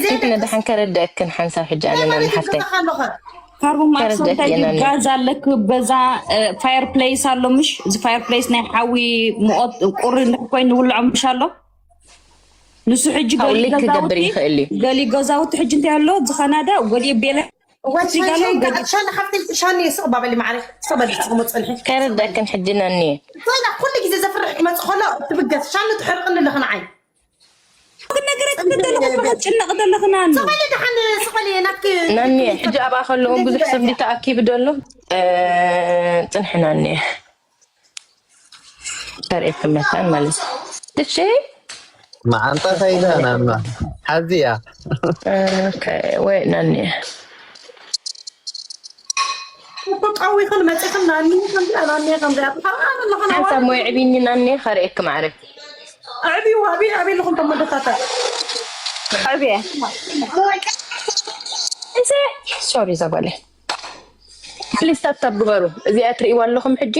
ሴት ነዳሓን ከረድአክን ሓንሳብ ሕጂ ኣነ ናኒ ሓፍተይ ካርቦን ማክስ ከረድአክ እንታይ እየ ናኒ ጋዝ ኣለክ በዛ ፋየር ፕሌስ ኣሎ ምሽ እዚ ፋየር ፕሌስ ናይ ሓዊ ሙቐት ቁሪ እንድሕር ኮይኑ ንውልዖ ምሽ ኣሎ ንሱ ሕጂ ካብኡ ገሊ ሊክ ክገብር ገዛውቲ ይኽእል እዩ ገሊ ገዛውቲ ሕጂ እንታይ ኣሎ ዝኸናዳ ገሊ ቤለ ሻኒ ሓፍተይ ሻኒ ስቕ ባበሊ ማዕረ ስቕ በሊ ስቕ መፅንሒ ከረድአክን ሕጂ ናኒ ኮይና ኩሉ ግዜ ዘፍርሕ ክመፅእ ከሎ ትብገስ ሻኒ ትሕርቕኒ ኣለኽን ዓይ ክነገረ ትክተል ክትጭነቕ ዘለኽና ስቕ በሊ ደሓን ስቕ በሊ ናትክ ናኒ ሕጂ ኣብኣ ከለዎ ብዙሕ ሰብ እንዲ ተኣኪቡ ደሎ ፅንሕና እኒአ ተርእየክ መታን ማለት እዩ ትሽ መዓንጣ ከይዳ ናማ ሓዚያ ወይ ናኒ ቀዊኽን መፂኽን ናኒ ከምዚኣ ናኒ ከምዚኣ ትሓርቃ ዘለኽን ሓንሳብ ሞይ ዕብኒ ናኒ ከርእየክ ማዕረ ኣዕብዩ ኣበይ ኣበይ ኣለኹም ተመደታታ ዕብየ እዚ ሶሪ ዘጓለ ፕሊስ ታብታብ ግበሩ እዚኣ ትርእይዋ ኣለኹም ሕጂ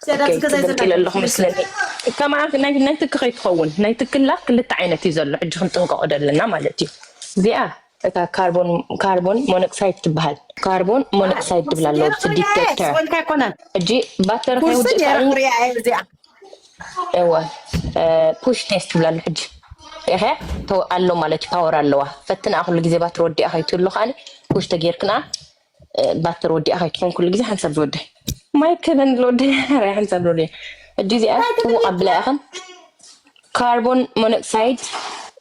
ስያዳት ገዛይ ተገምጢለ ኣለኹም ስለኒ ከማኣ ናይ ናይ ትክ ከይትኸውን ናይ ትክላ ክልተ ዓይነት እዩ ዘሎ ሕጂ ክንጥንቀቆ ደለና ማለት እዩ እዚኣ እታ ካርቦን ካርቦን ሞኖክሳይድ ትበሃል ካርቦን ሞኖክሳይድ ትብል ኣለዎ ብቲ ዲቴክተር ወልካ ኣይኮነን ሕጂ ባተር ኩርሲ ከይውድእ ገይረ ከዓኒ ክሪኣ እየ እዚኣ እወ ፑሽ ቴስት ትብላ ኣሎ ሕጂ ኢኸ ተው ኣሎ ማለት እዩ ፓወር ኣለዋ ፈትና ኩሉ ግዜ ባትሪ ወዲኣ ከይትህሉ ከዓኒ ፑሽ ተጌርክና ባትሪ ወዲኣ ከይትኾን ኩሉ ግዜ ሓንሳብ ዝወደ ማይ ከበን ዝወደ ሓንሳብ ዝወደ ሕጂ እዚኣ ትውቕ ኣብላ ኢኽን ካርቦን ሞኖክሳይድ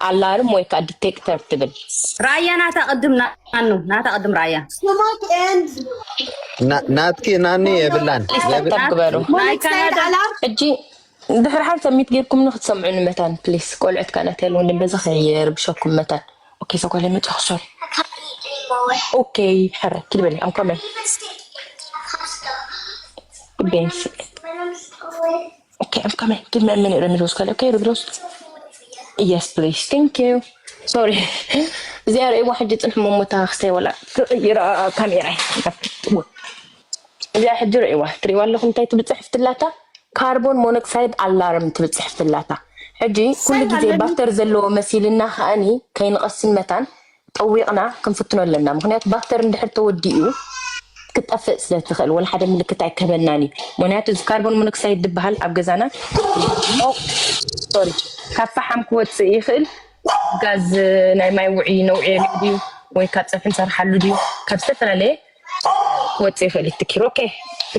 ኣላርም ወይ ከዓ ዲቴክተር ትብል ራያ ናታ ቅድም ናኑ ናታ ቅድም ራያ ስሞክ ኤንድ ናትኪ ናኒ የብላን ስታርታፕ ግበሩ ናይ ካናዳ ሕጂ ድሕሪ ሓንሳብ ሚት ጌርኩም ንክትሰምዑ ንመታን ፕሊስ ቆልዑት ካናት ያለውን በዛ ከየርብሸኩም መታን ኦኬ ሰጓለ መጫኹ ሶሪ ኦኬ ሕረ ኪድ በሊ ኣም ኮመን ቤንስ ኦኬ ኣም ኮመን ኪድ መምን ረሚሮስ ካለ ኦኬ ረሚሮስ Yes, please. Thank you. Sorry. እዚኣ ርእይዋ ሕጂ ፅንሕ መሞታ ክስተይ ወላ ክቕይራ ካሜራ እዚኣ ሕጂ ርእይዋ ትርእይዋ ኣለኹም እንታይ ትብል ፅሕፍትላታ ካርቦን ሞኖክሳይድ ኣላርም ትብል ፅሕፍትላታ ሕጂ ኩሉ ግዜ ባተር ዘለዎ መሲልና ከኣኒ ከይንቐስን መታን ጠዊቕና ክንፍትኖ ኣለና ምክንያቱ ባክተር እንድሕር ተወዲኡ ክትጠፍእ ስለ ትኽእል ወላ ሓደ ምልክት ኣይክህበናን እዩ ምክንያቱ እዚ ካርቦን ሞኖክሳይድ ዝበሃል ኣብ ገዛና ሶሪ ካብ ፈሓም ክወፅእ ይኽእል ጋዝ ናይ ማይ ውዒ ነውዕየሉ ድዩ ወይ ካብ ፀብሒ ንሰርሓሉ ድዩ ካብ ዝተፈላለየ ክወፅእ ይኽእል እዩ ትኪር ኦኬ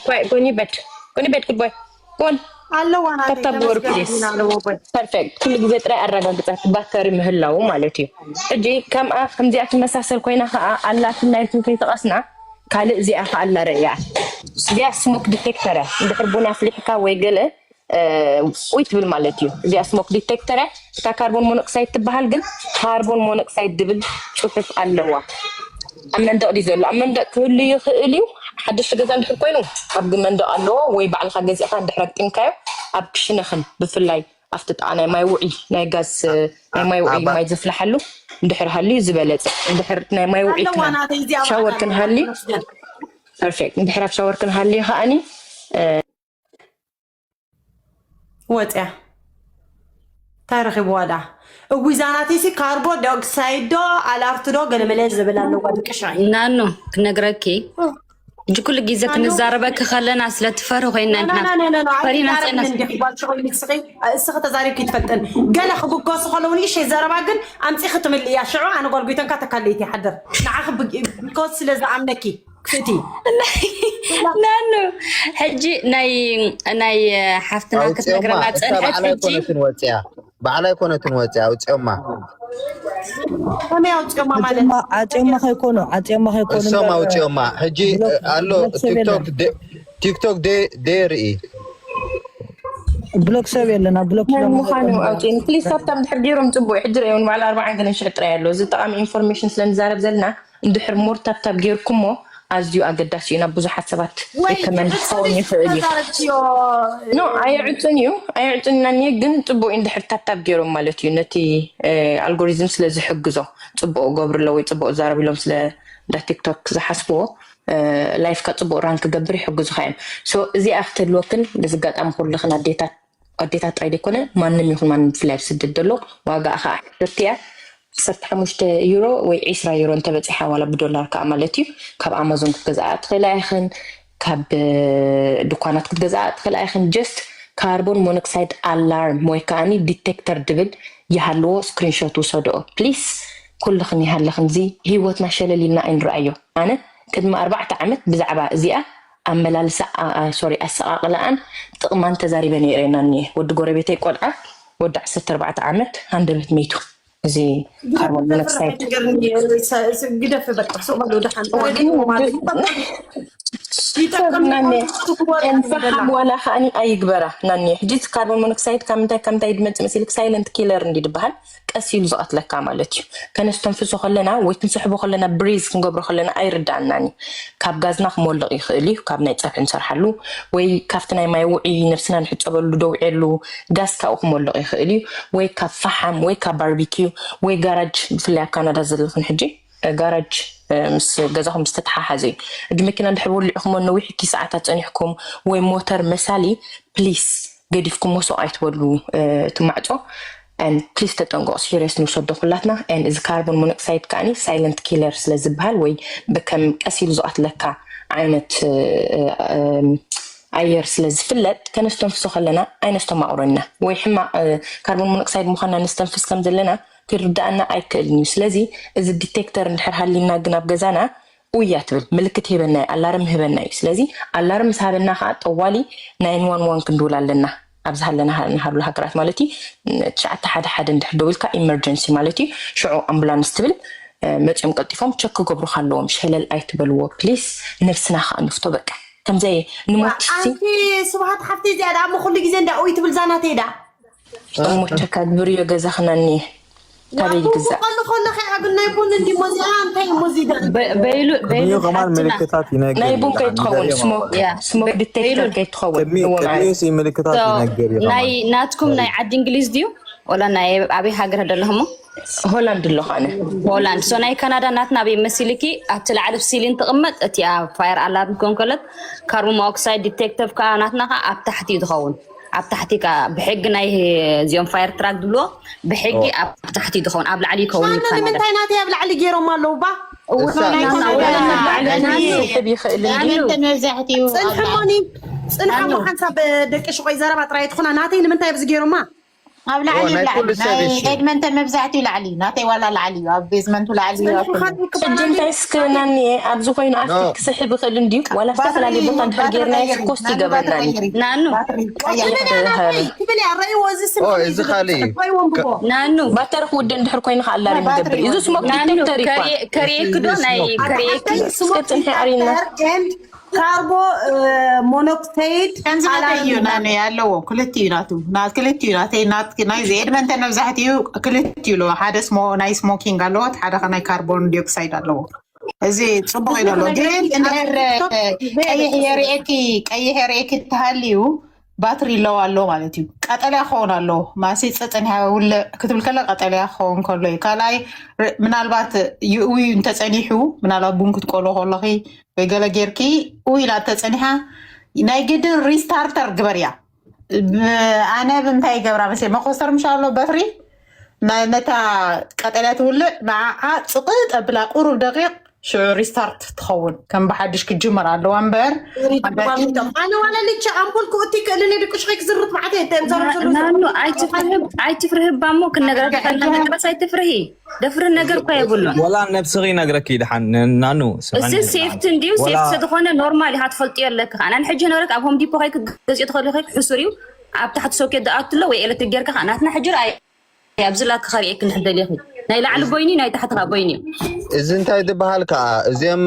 ኳይ ጎኒ በድ ጎኒ በድ ጉድባይ ጎን ኣለዋ ታብታብ ግበሩ ፕሊስ ፐርፌክት ኩሉ ግዜ ጥራይ ኣረጋግፃ ባተሪ ምህላው ማለት እዩ ሕጂ ከምኣ ከምዚኣ ትመሳሰል ኮይና ከዓ ኣላትን ናይትን ከይተቐስና ካልእ እዚኣ ከዓ ኣላ ረእያ እዚኣ ስሞክ ዲቴክተር እያ እንድሕር ቡን ኣፍሊሕካ ወይ ገለ ውይ ትብል ማለት እዩ እዚኣ ስሞክ ዲቴክተር እያ እታ ካርቦን ሞኖክሳይድ ትበሃል ግን ካርቦን ሞኖክሳይድ ድብል ፅሑፍ ኣለዋ ኣብ መንደቕ ድዩ ዘሎ ኣብ መንደቕ ክህሉ ይኽእል እዩ ሓደሽቲ ገዛ እንድሕር ኮይኑ ኣብ መንደቕ ኣለዎ ወይ ባዕልካ ገዚእካ እንድሕር ኣግጢምካዮ ኣብ ክሽነኽን ብፍላይ ኣብቲ ጥቃ ናይ ማይ ውዒ ናይ ጋዝ ናይ ማይ ውዒ ማይ ዘፍልሓሉ እንድሕር ሃልዩ ዝበለፀ እንድሕር ናይ ማይ ውዒ ሻወር ክንሃሊ ፐርፌክት እንድሕር ኣብ ሻወር ክንሃሊ ከዓኒ ወፅያ እንታይ ረኺብዋ ደኣ እዊዛ ናተይሲ ካርቦ ዳኦክሳይድ ዶ ኣላርት ዶ ገለመለ ዝብል ኣለዋ ደቂ ሻይ ናኖ ክነግረኪ እጅ ኩሉ ግዜ ክንዛረበኪ ከለና ስለ ትፈሪ ኮይና ኢና ፈሪና ፀና እስኺ ተዛሪብኪ ትፈልጥን ገለ ክብገሱ ከለዉ ንእሽተይ ዘረባ ግን ኣምፂኺ ትምልእያ ሽዑ ኣነ ጓልጎይተንካ ተካለይቲ ይሓድር ንዓኺ ብኮዝ ስለ ዝኣምነኪ ክፍእቲ ናኑ ሕጂ ናይ ናይ ሓፍትና ክትነግረና ፀንሐት ሕጂ ወፅያ ባዕላ ኣይኮነትን ወፅያ ኣውፅኦማ ከመይ ኣውፅኦማ ማለት ዓፅዮማ ከይኮኑ ዓፅዮማ ከይኮኑ እሶም ኣውፅኦማ ሕጂ ኣሎ ቲክቶክ ቲክቶክ ዴ ርኢ ብሎክ ሰብ የለና ብሎክ ምዃኑ ኣውፅእኒ ፕሊስ ካብታ ምድሕር ገይሮም ፅቡቅ ሕጂ ርእዮም ባዕላ ኣርባዓን ገለን ሽሕ ጥራይ ኣሎ እዚ ጠቃሚ ኢንፎርሜሽን ስለ ንዛረብ ዘለና እንድሕር ሞር ታብታብ ጌርኩሞ ኣዝዩ ኣገዳሲ እዩ ናብ ብዙሓት ሰባት ሪከመንድ ክኸውን ይኽእል እዩ ኖ ኣየዕፅን እዩ ኣየዕፅን ኢና ግን ፅቡቅ እዩ እንድሕር ታብታብ ገይሮም ማለት እዩ ነቲ ኣልጎሪዝም ስለ ዝሕግዞ ፅቡቅ ገብርሎ ወይ ፅቡቅ ዛረብ ኢሎም ስለ እንዳ ቲክቶክ ዝሓስብዎ ላይፍካ ፅቡቅ ራን ክገብር ይሕግዙካ እዮም እዚኣ ክትህልወክን በዚ ኣጋጣሚ ኩልኽን ኣዴታት ኣዴታት ጥራይ ዘይኮነ ማንም ይኹን ማንም ብፍላይ ኣብ ስደት ዘሎ ዋጋ ከዓ ሕፍርቲ እያ ዓሰርተ ሓሙሽተ ዩሮ ወይ ዒስራ ዩሮ እንተበፂሓ ዋላ ብዶላር ከዓ ማለት እዩ። ካብ ኣማዞን ክትገዝኣ ትኽእላ ኢኽን፣ ካብ ድኳናት ክትገዝኣ ትኽእላ ኢኽን። ጀስት ካርቦን ሞኖክሳይድ ኣላርም ወይ ከዓኒ ዲቴክተር ድብል ይሃልዎ። ስክሪንሾት ውሰድኦ ፕሊስ። ኩልኽን ይሃለኽን እዚ ህይወትና ሸለል ኢልና ኣይንረኣዮ። ኣነ ቅድሚ ኣርባዕተ ዓመት ብዛዕባ እዚኣ ኣመላልሳ ሶሪ ኣሰቃቅላኣን ጥቕማን ተዛሪበ ነይረ። ናኒ ወዲ ጎረቤተይ ቆልዓ ወዲ ዓሰርተ ኣርባዕተ ዓመት ሃንደበት መይቱ። እዚ ካርቦን ሞኖክሳይድ ግደፍ በቃ ሱቅ በሉ ደሓን ፈሓም ዋላ ከዓኒ ኣይግበራ። ናኒ ሕጂ ካርቦን ሞኖክሳይድ ካብ ምንታይ ካብ ምንታይ ድመፅእ መሲልክ ሳይለንት ኪለር እንዲ ድበሃል ቀስ ኢሉ ዝቐትለካ ማለት እዩ። ከነስተንፍሶ ከለና ወይ ክንስሕቦ ከለና ብሪዝ ክንገብሮ ከለና ኣይርዳእናን እዩ። ካብ ጋዝና ክሞልቕ ይኽእል እዩ፣ ካብ ናይ ፀብሒ ንሰርሓሉ ወይ ካብቲ ናይ ማይ ውዒ ነብስና ንሕፀበሉ ደውዕሉ ጋዝ ካብኡ ክሞልቕ ይኽእል እዩ። ወይ ካብ ፈሓም ወይ ካብ ባርቢኪዩ ወይ ጋራጅ፣ ብፍላይ ኣብ ካናዳ ዘለኽን ሕጂ ጋራጅ ምስ ገዛኹም ዝተተሓሓዘ እዩ። ሕጂ መኪና እንድሕር ወሊዕኹሞ ነዊሕ ኪ ሰዓታት ፀኒሕኩም ወይ ሞተር መሳሊ ፕሊስ ገዲፍኩሞ ሱቕ ኣይትበሉ። እቲ ማዕፆ ፕሊስ ተጠንቀቑ። ሲሪየስ ንውሰዶ ኩላትና። እዚ ካርቦን ሞኖክሳይድ ከዓኒ ሳይለንት ኪለር ስለ ዝበሃል ወይ ብከም ቀስ ኢሉ ዝቐትለካ ዓይነት ኣየር ስለ ዝፍለጥ ከነስተንፍሶ ከለና ኣይነስተማቕሮና ወይ ሕማቕ ካርቦን ሞኖክሳይድ ምዃንና ነስተንፍስ ከም ዘለና ክርዳእና ኣይክእልን እዩ። ስለዚ እዚ ዲቴክተር እንድሕር ሃሊና ግን ኣብ ገዛና ኡያ ትብል ምልክት ሂበና እዩ፣ ኣላርም ሂበና እዩ። ስለዚ ኣላርም ምስ ሃበና ከዓ ጠዋሊ ናይን ዋን ዋን ክንድውል ኣለና። ኣብዚ ሃለና ንሃሉ ሃገራት ማለት እዩ ትሽዓተ ሓደ ሓደ እንድሕር ደዊልካ ኢመርጀንሲ ማለት እዩ ሽዑ ኣምቡላንስ ትብል መፅኦም ቀልጢፎም ቸክ ክገብሩካ ኣለዎም። ሸለል ኣይትበልዎ ፕሊስ። ነብስና ከዓ ንፍቶ በቃ ከምዚ ንሞት ኣንቲ ስብሃት ሓፍቲ እዚኣ ደኣ እሞ ኩሉ ግዜ እንዳ ኡይ ትብል ዛናተይ ደኣ እሞ ቸክ ኣግብርዮ ገዛኽና እኒኤ ካበይ ይግዛእ? ከሉ ከሎ ከኣ ግን ናይ ቡን እንዲ ሞዚኣ እንታይ ሞዚ ደር በይሉ በይሉ ቅድሚኡ ከማን ሓትና ምልክታት ይነግር ናይ ቡን ይላል። ከይትኸውን ንገርዮ ስሞክ ያ። ስሞክ ዲቴክተር በይሉ- ከይትኸውን ቅድሚኡ እወ ማለት ቅድሚኡ ሲ ምልክታት So፣ ይነግር እዩ ናይ ከማን። ናትኩም ናይ ዓዲ እንግሊዝ ድዩ ወላ ናይ ኣበይ ሃገር ደለኹሞ? ሆላንድ ኣለኹ ኣነ። ሆላንድ። So ናይ ካናዳ ናትና ኣበይ መሲልኪ ኣብቲ ላዕሊ ሲሊን ትቕመጥ እቲኣ ፋየር ኣላርም ክኾን ከለት ካርቦን ሞኖክሳይድ ዲቴክተር ከዓ ናትና ከዓ ኣብ ታሕቲ እዩ ዝኸውን። ኣብ ታሕቲ ከዓ ብሕጊ ናይ እዚኦም ፋየር ትራክ ዝብልዎ ብሕጊ ኣብ ታሕቲ እዩ ዝኸውን፣ ኣብ ላዕሊ ይኸውን እዩ ኣነ ካናዳ። ንምንታይ ናተይ ኣብ ላዕሊ ገይሮም ኣለዉ ባ እሳ ስሕብ ይኽእል እዩ። መብዛሕትኡ ፅንሐሞኒ ፅንሐሞ ሓንሳብ ደቂ ሽቆይ ዘረባ ጥራይ ትኹና ናተይ ንምንታይ ኣብዚ ገይሮማ ኣብ ላዕሊ ናይ ላዕሊ ኩሉ ሰብ ናይ እሺ። ኤድመንተን መብዛሕትኡ ላዕሊ እዩ። ናተይ ዋላ ላዕሊ እዩ። ኣብ ቤዝመንቱ ላዕሊ እዩ። ኣብ ሕጂ እንታይ እስከ ናኒየ ኣብዚ ኮይኑ ኣርቲክ ኖ። ክስሕብ ይኽእል እንድዩ ዋላ ዝተፈላለዩ ቦታ እንድሕር ጌርናዮ ኮስት ይገብረና እዩ። ናኑ ትብል እያ ረእይዎ እዚ ስም ኦ፣ ከመይ እዚ ዝብል ካልእ እዩ። ጽሑፍ ወይ ወንብቦ ናኑ ባተር ክውድእ እንድሕር ኮይኑ ከዓ ኣላርም ይገብር እዩ። እዚ ስሞክ ናኑ ዲቴክተር ይኳ ከሪኤ- ከሪኤክኪ ዶ ናይ ከሪኤኪ እስከ ጽንሒ ኣሪና ካርቦ ሞኖክሳይድ ከምዚ ማለት እዩ። ናነ ኣለዎ ክልቲኡ ናቱ ና ክልቲኡ ናተይ ናት ናይ ኤድመንተን መብዛሕትኡ ክልቲኡ ኣለዎ። ሓደ ስሞ ናይ ስሞኪንግ ኣለዎ፣ ሓደ ከ ናይ ካርቦን ዲኦክሳይድ ኣለዎ። እዚ ጽቡቅ እዩ ዘሎ። ግን እንድሕር ቀይሕ የርእየኪ ቀይሕ የርእየኪ እንተሃልዩ ባትሪ ኣለዎ ኣሎ ማለት እዩ። ቀጠልያ ክኸውን ኣለዎ ማሲ ጸጸንያ ውለ ክትብል ከላ ቀጠልያ ክኸውን ከሎ እዩ። ካልኣይ ር- ምናልባት ይእውዩ እንተጸኒሑ ምናልባት ቡን ክትቆሎ ከለኺ ወይ ገለ ጌርኪ ኡ ኢላ ተጸኒሓ ናይ ግድን ሪስታርተር ግበርያ። ብ- ኣነ ብምንታይ ይገብራ መስ መኮስተር ምሽ ኣሎ በትሪ ናይ ነታ ቀጠልያ ትውልዕ ንዓዓ ጽቕጥ ኣብላ ቁሩብ ደቂቕ ሽዑ ሪስታርት ትኸውን ከም ብሓድሽ ክትጅመር ኣለዋ እምበር ኣነ ዋላ ልቸ ኣምፖል ክእቲ ክእልኒ ድቅሽቂ ክዝርት ማዓት የተምዘረሰሉ ናኑ ኣይትፍርህብ ኣይትፍርህባ እሞ ክነግረካ ከለካ መቅረስ ኣይትፍርሂ። ደፍሪ ነገር እኳ የብሉን። ወላ ነብስኺ ይነግረኪ ድሓን ናኑ ስምዕኒ እዚ ሴፍቲ እንድዩ። ወላ- ሴፍቲ ዝኾነ ኖርማል ኢኻ ትፈልጥዮ ኣለካ። ኣነ ሕጂ ነበረክ ኣብ ሆም ዲፖ ከይክገዝኦ ትኽእል ኢኺ ሕሱር እዩ። ኣብ ታሕቲ ሶኬት ዝኣቱ ኣሎ ወይ ኤሌክትሪክ ጌርካ ከኣ ናትና ሕጂ ረኣይ ኣብዚ ላክ ከርእየክ እንድሕር ደሊኺ ናይ ላዕሊ ቦይኒ ናይ ታሕቲ ከኣ ቦይኒ እዩ። እዚ እንታይ ዝበሃል ከዓ እዚኦም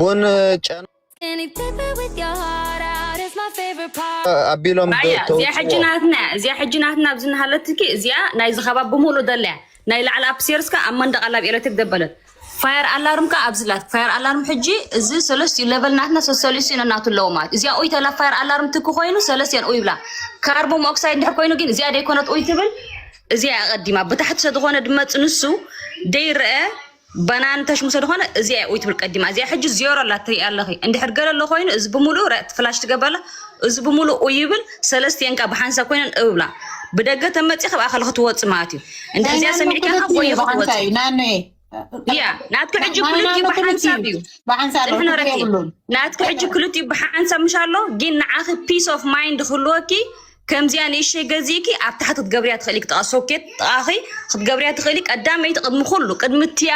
ቡን ጨና Any paper with your heart out is my favorite part. ኣቢሎም ዶ- ኣያ እዚኣ ተውፅዎ? ሕጂ ናትና እያ። እዚኣ ሕጂ ናትና ኣብዚ እናሃለትኪ እዚኣ ናይ ዝኸባ ብምሉእ ደለያ ናይ ላዕሊ ኣፕስቴርስ ከኣ ኣብ መንደቕ ኣላ ኣብ ኤሌክትሪክ ዘበለት ፋየር ኣላርም ከኣ ኣብዚ ላት ፋየር ኣላርም ሕጂ እዚ ሰለስቲኡ ሌቨል ናትና ሰሰሊሱ ኢና እናቱ ኣለዎ ማለት እዚኣ ኡይ ተላ ፋየር ኣላርም ትክ ኮይኑ ሰለስቲኣን ኡይ ብላ ካርቦን ሞኦክሳይድ እንድሕር ኮይኑ ግን እዚኣ ደይኮነት ኡይ ትብል እዚኣ እያ ቀዲማ ብታሕቲ ሰ ዝኾነ ድመፅ ንሱ ደይረአ ባናን ተሽሙሰ ዝኾነ እዚኣ እያ ኡይ ትብል ቀዲማ እዚኣ ሕጂ ዜሮ ኣላ ትሪኢ ኣለኺ እንድሕር ገለ ኣሎ ኮይኑ እዚ ብምሉእ ረእቲ ፍላሽ ትገብረላ እዚ ብምሉእ ኡይ ይብል ሰለስቲአን ከኣ ብሓንሳብ ኮይነን እብላ ብደገ ተመፂ ካብ ኣኸል ክትወፂ ማለት እዩ። እንድሕዚኣ ሰሚዕካ ጎየ ክትወፂ ናነ ያ ናትኪ ሕጂ ክልቲኡ ብሓንሳብ እዩ። ብሓንሳብ ናትኪ ሕጂ ክልቲኡ ብሓንሳብ ምሽ ኣሎ ግን ንዓኺ peace of mind ክህልወኪ ከምዚኣ ንእሸይ ገዚእኪ ኣብ ታሕቲ ክትገብርያ ትኽእሊ ጥቓ ሶኬት ጥቓኺ ክትገብርያ ትኽእሊ ቀዳመይቲ ቅድሚ ኩሉ ቅድሚ ትያ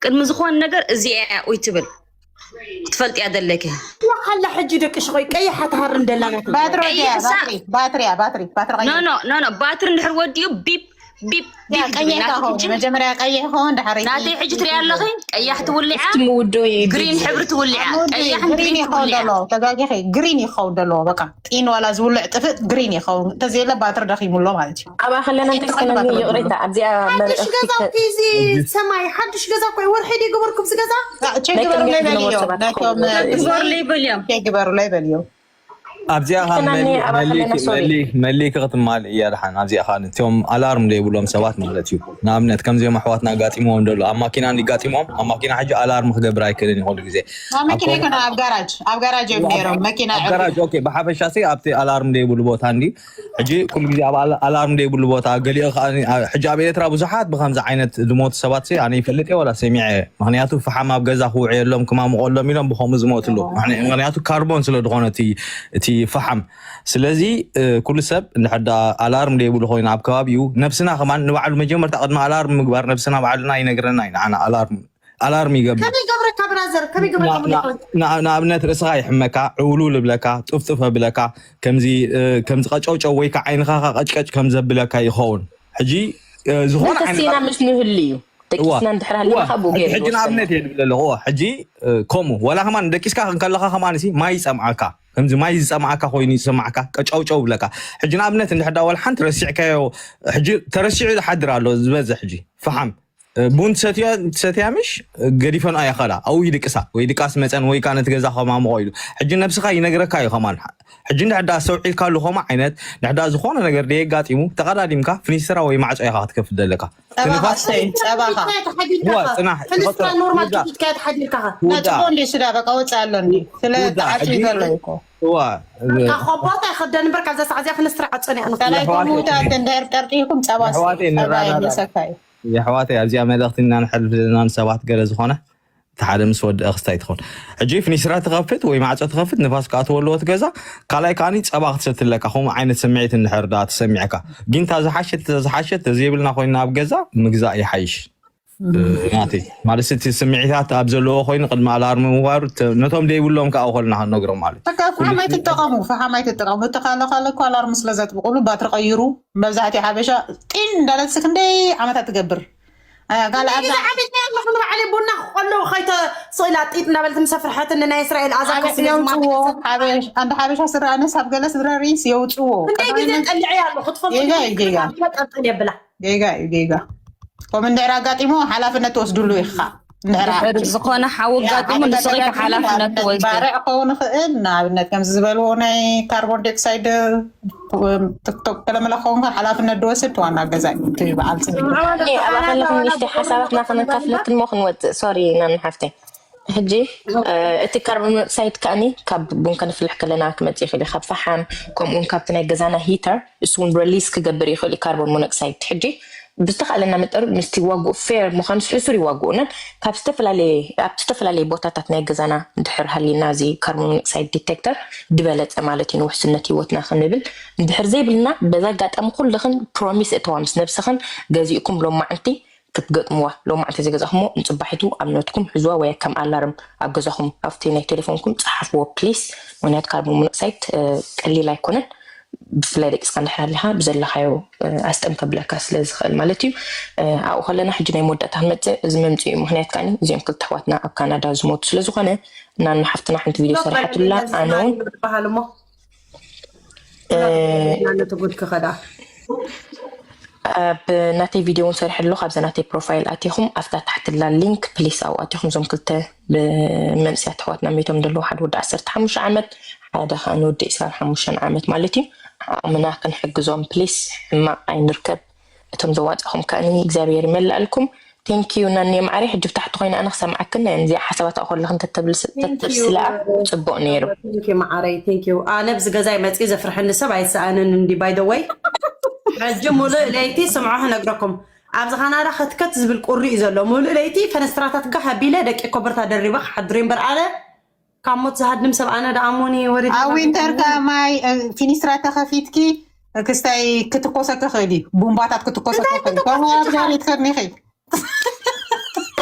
ቅድሚ ዝኾን ነገር እዚኣ እያ ኡይ ትብል ክትፈልጥያ ዘለኪ ዋላ ሕጂ ደቂ ሽቆይ ቀይሓ ትሃርም ደላና ባትሪ ባትሪ ባትሪ ባትሪ no no no no ባትሪ እንድሕር ወዲኡ ቢፕ ቢፕ ቢፕ ቀይሕ ከኸውን መጀመርያ ቀይሕ ከኸውን ድሓር ናተይ ሕጂ ትሪያ ኣለኺ ቀያሕ ትውልዓ ምውዶ ግሪን ሕብሪ ትውልዓ ቀያሕን ግሪን ትውልዓ ተጋጊ ግሪን ይኸውን ዘለዎ በቃ ጢን ዋላ ዝውልዕ ጥፍእ ግሪን ይኸውን እንተዘየለ ባትሪ ደኺሙሎ ማለት እዩ ኣብኣ ከለና እንተስከነኒ ይቕሬታ ኣብዚኣ ሓድሽ ገዛ እዚ ሰማይ ሓድሽ ገዛ እኮ ወርሒ ድዩ ግበርኩም ዝገዛ ችግበሩለይ በልዮ ግበሩለይ በልዮም ግበሩለይ በልዮ ኣብዚኣ መሊክ ክትማል እያ ድሓን ኣብዚኣ ከዓ እቲኦም ኣላርም ዘይብሎም ሰባት ማለት እዩ ንኣብነት ከምዚኦም ኣሕዋትና ኣጋጢሞም ደሎ ኣብ ማኪና እንዲጋጢሞም ኣብ ማኪና ሕጂ ኣላርም ክገብር ኣይክእልን ይኸሉ ግዜ መኪና ይኮነ ኣብ ጋራጅ ኣብ ጋራጅ እዮም ነይሮም መኪና ጋራጅ ኦኬ ብሓፈሻ ሲ ኣብቲ ኣላርም ዘይብሉ ቦታ እንዲ ሕጂ ኩሉ ግዜ ኣብ ኣላርም ዘይብሉ ቦታ ገሊኦ ከዓ ሕጂ ኣብ ኤርትራ ብዙሓት ብከምዚ ዓይነት ዝሞቱ ሰባት ሲ ኣነ ይፈልጥ እየ ወላ ሰሚዐ ምክንያቱ ፈሓም ኣብ ገዛ ክውዕ የሎም ክማምቆሎም ኢሎም ብከምኡ ዝሞትሉ ምክንያቱ ካርቦን ስለ ዝኾነ እቲ ፈሓም ስለዚ ኩሉ ሰብ እንድሕር ኣላርም ዘይብሉ ኮይኑ ኣብ ከባቢኡ ነብስና ከማን ንባዕሉ መጀመርታ ቅድሚ ኣላርም ምግባር ነብስና ባዕልና ይነግረና እዩ ንዓና ኣላርም ኣላርም ይገብር ከመይ ገብረካ ብራዘር ከመይ ገብረካ ሙኒኮ ንኣብነት ርእስኻ ይሕመካ ዕውልውል እብለካ ጡፍጡፍ እብለካ ከምዚ ከምዚ ቀጨውጨው ወይ ከዓ ዓይንኻ ቀጭቀጭ ከም ዘብለካ ይኸውን ሕጂ ዝኾነ ተሲና ምስ ንህሉ እዩ ደቂስና እንድሕር ሃሊና ካብ ገይሩ ሕጂ ንኣብነት እየ ዝብል ኣለኹ ሕጂ ከምኡ ወላ ከማን ደቂስካ ከለካ ከማን ሲ ማይ ይፀምዓካ ከምዚ ማይ ዝፀምዓካ ኮይኑ ይሰማዕካ ቀጫውጫው ብለካ ሕጂ ንኣብነት እንድሕዳ ወላ ሓንቲ ረሲዕካዮ ሕጂ ተረሲዑ ዝሓድር ኣሎ ዝበዝሕ ሕጂ ፈሓም ቡን ትሰትያ ምሽ ገዲፈንኦ የኸላ ኣብኡ ይድቅሳ ወይ ድቃስ መፀን ወይ ከዓ ነቲ ገዛ ከማምቆ ኢሉ ሕጂ ነብስኻ ይነግረካ እዩ ከማን ሕጂ እንድሕዳ ኣስተውዒልካሉ ከምኡ ዓይነት እንድሕዳ ዝኾነ ነገር ደየጋጢሙ ተቐዳዲምካ ፍኒስትራ ወይ ማዕፆ ኢኻ ክትከፍት ዘለካ ትንፋስ ጸባኻ ዋ ፅናሕ ፍንስትራ ኖርማል ከፊትካ ተሓዲርካ ነጥቦ እንዲ ስዳ በቃ ወፃ ኣሎ እንዲ ስለ ተዓፂ ዘሎ እኮ ዋ ካብ ቦታ ይኸደን እምበር ካብዛ ሰዓት እዚኣ ፍንስትራ ዓፀን እያ ካልኣይ ከምኡታት እንድሕር ጠርጢርኩም ጸባ ኣሕዋተይ ጸባ ንረዳዳ። የብለሰካ እዩ የሕዋተይ ኣብዚኣ መልእኽቲ እናንሕልፍ ዘለና ንሰባት ገለ ዝኾነ እቲ ሓደ ምስ ወድአ ክስታይ ትኸውን ሕጂ ፍኒስትራ ትኸፍት ወይ ማዕፆ ትኸፍት ንፋስ ከዓ ትወልዎ እቲ ገዛ ካልኣይ ከዓኒ ፀባ ክትሰቲ ኣለካ ከምኡ ዓይነት ስምዒት እንድሕር ዳ ተሰሚዕካ ግን እታ ዝሓሸት እታ ዝሓሸት ተዘይብልና ኮይንና ኣብ ገዛ ምግዛእ ይሓይሽ ናተይ ማለት እቲ ስምዒታት ኣብ ዘለዎ ኮይኑ ቅድሚ ኣላርሚ ምባሩ ተ- ነቶም ደይብሎም ከዓ ኮልና ክንነግሮም ማለት እዩ። በቃ ፈሓም ኣይትጠቐሙ ፈሓም ኣይትጠቐሙ እቲ ካለ ካለ እኮ ኣላርም ስለ ዘጥብቁሉ ባትሪ ቀይሩ መብዛሕትኡ ሓበሻ ጢን እንዳለት ክንደይ ዓመታት ትገብር ኣያ፣ ጋል ኣብዛ ዓመት ያለኹ ንባዕለይ ቡና ክቆሎ ከይተ ስኢላ ጢጥ እንዳበለት ምስ ኣፍርሐትኒ ናይ እስራኤል ኣዛ የውፅዎ ሓበሽ- ኣንድ ሓበሻ ስድራ ኣነስ ኣብ ገለ ስድራ ሪስ የውፅዎ ክንደይ ግዜ ጠሊዐ ያለኹ ትፈልጡ ጌጋ እዩ ጌጋ ጠልጠል የብላ ጌጋ እዩ ጌጋ ከም እንድሕር ኣጋጢሞ ሓላፍነት ትወስድሉ ኢኻ እንድሕር ድሕር ዝኾነ ሓዊ ኣጋጢሙ ንስኺ ሓላፍነት ትወስዲ ባርዕ ክኸውን ይኽእል ንኣብነት ከምዚ ዝበልዎ ናይ ካርቦን ዲኦክሳይድ ቲክቶክ ተለመለ ክኸውን ሓላፍነት ዝወስድ ዋና ገዛ እዩ እቲ በዓል ስኒ እኔ ኣብ ኣኸለኹም ንእሽተይ ሓሳባትና ክንካፍለክን ሞ ክንወፅእ ሶሪ ናን ሓፍተይ ሕጂ እቲ ካርቦን ሞኖክሳይድ ከኣኒ ካብ ቡን ከነፍልሕ ከለና ክመፅእ ይኽእል እዩ ካብ ፈሓም ከምኡውን ካብቲ ናይ ገዛና ሂተር እሱ እውን ረሊስ ክገብር ይኽእል እዩ ካርቦን ሞኖክሳይድ ሕጂ ብዝተኻእለና መጠን ምስቲ ዋግኡ ፌር ምዃኑ ሕሱር ይዋግኡናን ካብ ዝተፈላለየ ኣብቲ ዝተፈላለየ ቦታታት ናይ ገዛና እንድሕር ሃሊና እዚ ካርቦን ሞኖክሳይድ ዲቴክተር ዝበለፀ ማለት እዩ ንውሕስነት ህይወትና ክንብል እንድሕር ዘይብልና በዛ ኣጋጣሚ ኩልኽን ፕሮሚስ እተዋ ምስ ነብስኽን ገዚእኩም ሎማዕንቲ ክትገጥምዋ ሎማዕንቲ ዘይገዛኹሞ ንፅባሒቱ ኣብ ኖትኩም ሕዝዋ ወይ ከም ኣላርም ኣብ ገዛኹም ኣብቲ ናይ ቴሌፎንኩም ፀሓፍዎ ፕሊስ ምክንያቱ ካርቦን ሞኖክሳይድ ቀሊል ኣይኮነን ብፍላይ ደቂስካ እንድሕር ኣለካ ብዘለካዮ ኣስጠም ከብለካ ስለ ዝኽእል ማለት እዩ ኣብኡ ከለና ሕጂ ናይ መወዳእታ ክንመፅእ እዚ መምፅኡ እዩ ምክንያት ከዓኒ እዚኦም ክልተ ኣሕዋትና ኣብ ካናዳ ዝሞቱ ስለ ዝኾነ እና ንሓፍትና ሓንቲ ቪድዮ ሰሪሓትላ ኣነ እውን በሃል እሞ ነቲ ጉድ ክኸዳ ኣብ ናተይ ቪድዮ እውን ሰሪሐ ኣለኹ ኣብዛ ናተይ ፕሮፋይል ኣቲኹም ኣብታ ታሕትላ ሊንክ ፕሊስ ኣብኡ ኣቲኹም እዞም ክልተ ብመንእሰያት ኣሕዋትና ሜቶም ዘለዉ ሓደ ወዲ ዓሰርተ ሓሙሽተ ዓመት ሓደ ከዓ ንወዲ ዕስራን ሓሙሽተን ዓመት ማለት እዩ ዓቕምና ክንሕግዞም ፕሊስ ሕማቕ ኣይንርከብ እቶም ዘዋፃኹም ከኣኒ እግዚኣብሔር ይመላእልኩም ቴንኪዩ ናኒ ማዕረ ሕጂ ብታሕቲ ኮይነ ኣነ ክሰምዓክን ናይ እዚኣ ሓሳባት ኣኮለኽን ተተብስልኣ ፅቡቅ ነይሩ ማዓረይ ቴንኪዩ ኣነ ብዚ ገዛይ መፅኡ ዘፍርሐኒ ሰብ ኣይሰኣንን እንዲ ባይ ወይ ሕጂ ሙሉእ ለይቲ ስምዖ ክነግረኩም። ኣብዚ ካናዳ ከትከት ዝብል ቁሪ እዩ ዘሎ። ሙሉእ ለይቲ ፈነስትራታት ጋህ ኣቢለ ደቂ ኮበርታ ደሪበ ክሓድር እየ እምበር ኣነ ካብ ሞት ዝሃድም ሰብ ኣነ ደኣ ሞኒ ወሪድ ኣብ ዊንተር ከማይ ፊኒስትራ ተኸፊትኪ ክስታይ ክትኮሰ ክኽእል እዩ። ቡምባታት ክትኮሰ እንታይ ክኽእል እዩ። ከምኡ ኣብ ክትኮሰ? ዛሬ ትኸድኒ ኢኺ።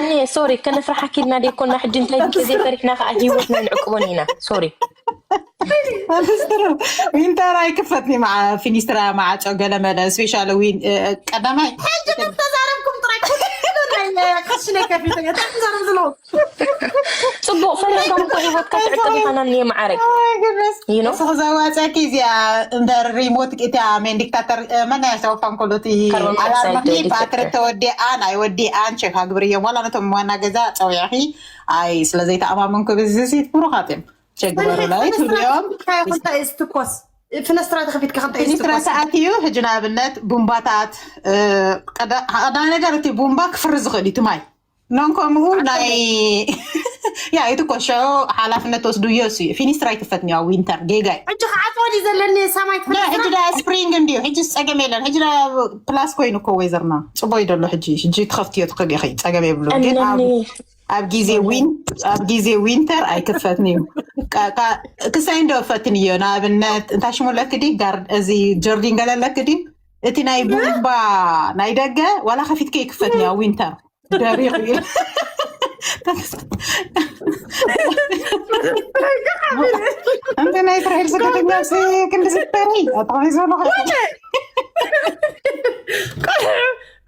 እኔ ሶሪ ከነፍርሓኪ ኢልና ደይኮና ሕጂ እንታይ ግዜ ዘይፈሪሕና ከዓ ህይወትና ንዕቅቦን ኢና። ሶሪ ዊንተር ኣይክፈትኒ። ፊኒስትራ ማዓጮ ገለመለ ስፔሻል ዊን ቀዳማይ ሕጂ ከም ተዛረብኩም ጥራይ ኩሉ ናይ ቀሽነ ከፊተ ተዛረብ ዝለው ፅቡቅ ፈሪሕካ እኮ ህይወትካ ትዕቅብ ኢኻ ናኒ ማዓረይ። You know? ንስኺ ዘዋፀኪ እዚኣ እንበር ሪሞት እቲኣ ሜን ዲክታተር መናያ ሰወፋን ኮሎቲ ካርቦን ዳይኦክሳይድ ኣላርምኪ ዲቴክተር። ባትሪ ተወዲኣን ኣይወዲኣን ቸክ ኣግብርዮም ዋላ ነቶም ዋና ገዛ ፀዊዕኺ ኣይ ስለዘይተኣማመንኩ ብዝሲት ብሩኻት እዮም ቸግበሩ ላይ ትብልዮም ከንታይ ዝትኮስ ፍነስትራ ተኸፊትካ ከንታይ ሚኒስትራ ዝትኮስ ሰዓት እዩ ሕጂ ንኣብነት ቡምባታት ቀዳሚ ነገር እቲ ቡምባ ክፍሪ ዝኽእል እዩ ትማይ ኖን ከምኡ ናይ ያ እቲ ኮሾ ሓላፍነት ወስዱ እዮ እሱ ፊኒስትራ ኣይክፈትኒ ኣብ ዊንተር ጌጋ እዩ ሕጂ ክዓፅወ ድዩ ዘለኒ ሰማይ ዳ ሕጂ ትፈስራ ዳ ስፕሪንግ እንድዩ ሕጂ ጸገም የለን ሕጂ ዳ ፕላስ ኮይኑ እኮ ዌዘርና ጽቡቅ ይደሎ ሕጂ ሕጂ ትኸፍትዮ ትኽእል ኢኺ ጸገም የብሉ ግን ኣብ እነኒ ኣብ ግዜ ዊን ኣብ ግዜ ዊንተር ኣይክፈትኒ እዩ ቃ- ቃ- ክሳይ እንዶ ፈትንዮ ንኣብነት እንታይ ሽሙ ኣለክ ዲ ጋር እዚ ጆርዲን ገለ ኣለክ ዲ እቲ ናይ ቡምባ ናይ ደገ ዋላ ከፊትከ ይክፈትኒ ኣብ ዊንተር ደሪቕ እዩ እንተ ናይ እስራኤል ስደተኛ ሲ ክንዲ ዝተሪ ኣጣሚ ዘሎ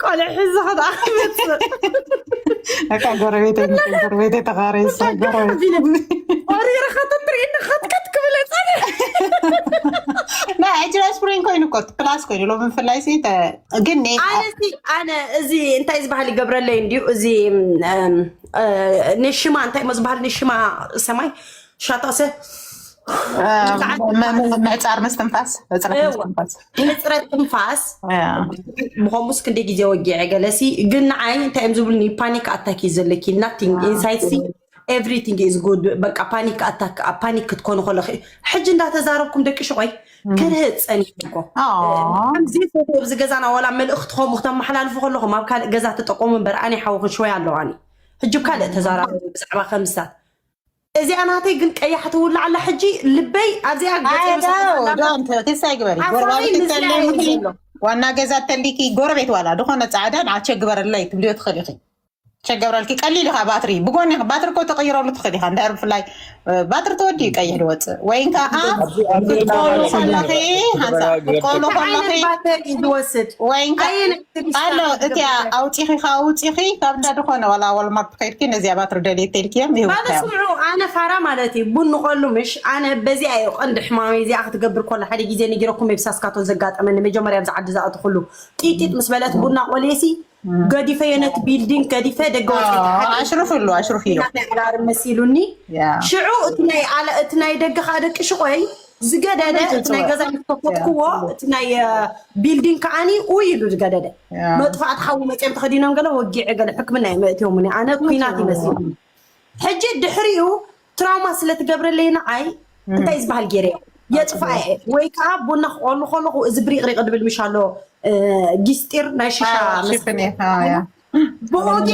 ቆልዕ ሕዚ ከደኣ ክመፅእ እካ ጎረቤት ጎረቤት ተኻረይ ጎረቤት ቆሪርካ ተትርእኒ ከትከት ክብለ ፀንሕ ና ሕጂ ናይ ስፕሪንግ ኮይኑ እኮ ፕላስ ኮይኑ ሎሚ ብፍላይ ሲ ተ- ግን ነ- ኣነ ሲ ኣነ እዚ እንታይ ዝበሃል ይገብረለይ እንድዩ እዚ እም፣ እ፣ ንሽማ እንታይ ሞ ዝበሃል ንሽማ ሰማይ ሻታሰ እ፣ ም- ም- ምዕፃር ምስትንፋስ እፅረት እወ። ምስትንፋስ ሕፅረት ትንፋስ ያ። ብኸምኡስ ክንደይ ግዜ ወጊዐ ገለሲ ግን ንዓይ እንታይ እዮም ዝብሉኒ ፓኒክ ኣታክ እዩ ዘለኪ ናቲንግ ኢንሳይድ ሲ ኤቭሪቲንግ ኢዝ ጉድ በቃ ፓኒክ ኣታክ ኣብ ፓኒክ ክትኮኑ ከለኺ ሕጂ እንዳተዛረብኩም ደቂ ሽቆይ ክርህፅ ፀኒሑ እኮ ኣዎ። ከምዚ ፎቶ ኣብዚ ገዛና ዋላ መልእኽቲ ከምኡ ክተመሓላልፉ ከለኹም ኣብ ካልእ ገዛ ተጠቀሙ እምበር ኣነ ሓወኽን ሽወይ ኣለዋኒ ሕጂ ካልእ ተዛራቢ ብዛዕባ ከምስታት እዚኣ ናተይ ግን ቀያሕ ትውላዕ ኣላ ሕጂ ልበይ ኣብዚኣ ገፀይ ኣይ መሳርያ ዶ ዘላ ዶንት ክሳይ ግበሪ ሓሳበይ ጎረባብቲ ምስላ ከለይ እዩ ምድሪ ዘሎ ዋና ገዛ ተሊኪ ጎረቤት ዋላ ዝኾነ ፃዕዳ ንዓቸ ግበረለይ ትብልዮ ትኽእል ኢኺ ቸገብረልኪ ቀሊል ኢኻ ባትሪ ብጎኒ ባትሪ እኮ ተቀይረሉ ትኽእል ኢኻ እንድሕር ብፍላይ እ፣ ባትሪ ተወዲኡ ቀይሕ ድወፅእ ወይ ከዓ ክትቆሉ ከለኺ ሓንሳ ክትቆሉ ከለኺ ባተር እዩ ዝወስድ ወይ ከዓ ኣየነ ኣሎ እቲያ ኣውፂኺ ካብ ኣውፂኺ ካብ እንዳ ዝኾነ ዋላ ወልማርት ከይድኪ ነዚኣ ባትሪ ደልየ ተልክዮም ባለ ይህውካዮም ስምዑ ኣነ ፋራ ማለት እዩ ቡን ንቆሉ ምሽ ኣነ በዚኣ እዩ ቀንዲ ሕማመይ እዚኣ ክትገብር ኮላ ሓደ ግዜ ነጊረኩም የብሳስካቶ ዘጋጠመኒ መጀመርያ ኣብዚ ዓዲ ዝኣተኹሉ ጢጢጥ ምስ በለት ቡና ቆልየሲ ገዲፈ የነት ቢልዲንግ ገዲፈ ደገ ወፂ ኣሽርፍሉ ኣሽርፍዮ ናተይ ኣራር መሲሉኒ ያ ሽዑ እቲ ናይ ኣለ እቲ ናይ ደገ ከዓ ደቂ ሽቆይ ዝገደደ እቲ ናይ ገዛ ምስ ከፈትክዎ እቲ ናይ ቢልዲንግ ከዓኒ ኡይ ኢሉ ዝገደደ ያ መጥፋእቲ ሓዊ መፅኦም ተኸዲኖም ገለ ወጊዐ ገለ ሕክምና እዮም መእትዮምኒ ኣነ ኩናት ይመስል ሕጂ ድሕሪኡ ትራውማ ስለ ትገብረለይ ንዓይ እንታይ ዝበሃል ገይረ የጥፋ እየ ወይ ከዓ ቡና ክቆሉ ከለኹ እዚ ብሪቕሪቕ ድብል ምሽ ኣሎ ጊስጢር ናይ ሽሻ ሽፍን እየ ያ ብኦጌ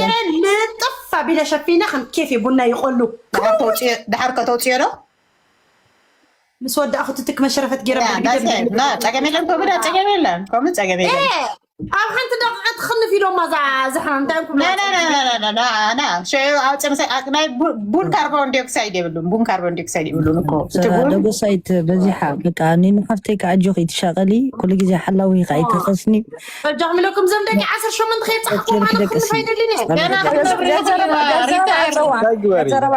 ልጥፍ ኣቢለ ሸፊነ ከም ኬፍ ቡና ይቆሉ ድሓር ከተውፅዮ ዶ ምስ ወዳእኹ ትትክ መሸረፈት ገይረ ጸገም የለን ኮቪድ ጸገም የለን ኮቪድ ጸገም የለን ኣብ ሓንቲ ደቂቐ ትኽንፍ ኢሎማ እዛ ዝሕማ እንታይ ክብሎ ሽዑ ኣብ ፀምሰ ናይ ቡን ካርቦን ዲኦክሳይድ የብሉን ቡን ካርቦን ዲኦክሳይድ የብሉን እኮ ደጎሳይት በዚሓ በቃ ኒኑ ሓፍተይ ከኣጆኺ ትሻቐሊ ኩሉ ግዜ ሓላዊ ከኣ ይተኸስኒ በጃኹም ኢለኩም ዘም ደቂ ዓሰርተ ሸሞንተ ከየብፃሕኩም ኣነ ክኽንፍ ኣይደልን እየ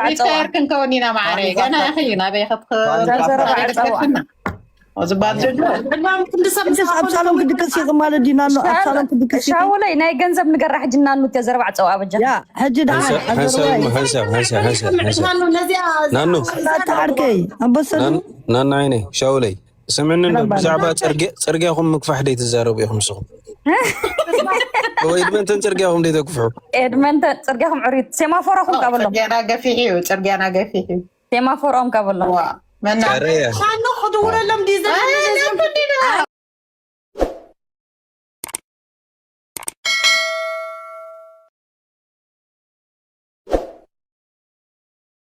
ሪታየር ክንከውን ኢና ማዕረ ገና ኢኺ ናበይ ክትክፍና ዝበሃል ዘሎ ዕድማም ክንዲ ሰብ እንተስ ኣብ ሳሎን ክድቅስ ይቕ ማለት ድዩ ናኖ ኣብ ሳሎን ክድቅስ ይቕ ሻውለይ ናይ ገንዘብ ንገራ ሕጂ ናኑ እተ ዘረባ ዓፀው ኣበጃ ያ ሕጂ ደሓን ሓንሳብ ሓንሳብ ሓንሳብ ሓንሳብ ሓንሳብ ሓንሳብ ናኑ ኣታ ዓርከይ ኣንበሰሉ ናን- ናና ዓይነይ ሻውለይ ስምዕኒ እንዶ ብዛዕባ ፅርግያ ፅርግያኹም ምግፋሕ ደይ ትዛረቡ ኢኹም ንስኹም ወይ ድመንተን ፅርግያኹም ደይ ተግፍሑ ኤድመንተ ፅርግያኹም ዕርዩት ሴማፎራኹም ቀበሎም ፅርግያና ገፊሕ እዩ ፅርግያና ገፊሕ እዩ ሴማፎሮም ቀበሎም ዋ መና ኧረ እያ ፋኖ ክድውለሎም ድዩ ዘለና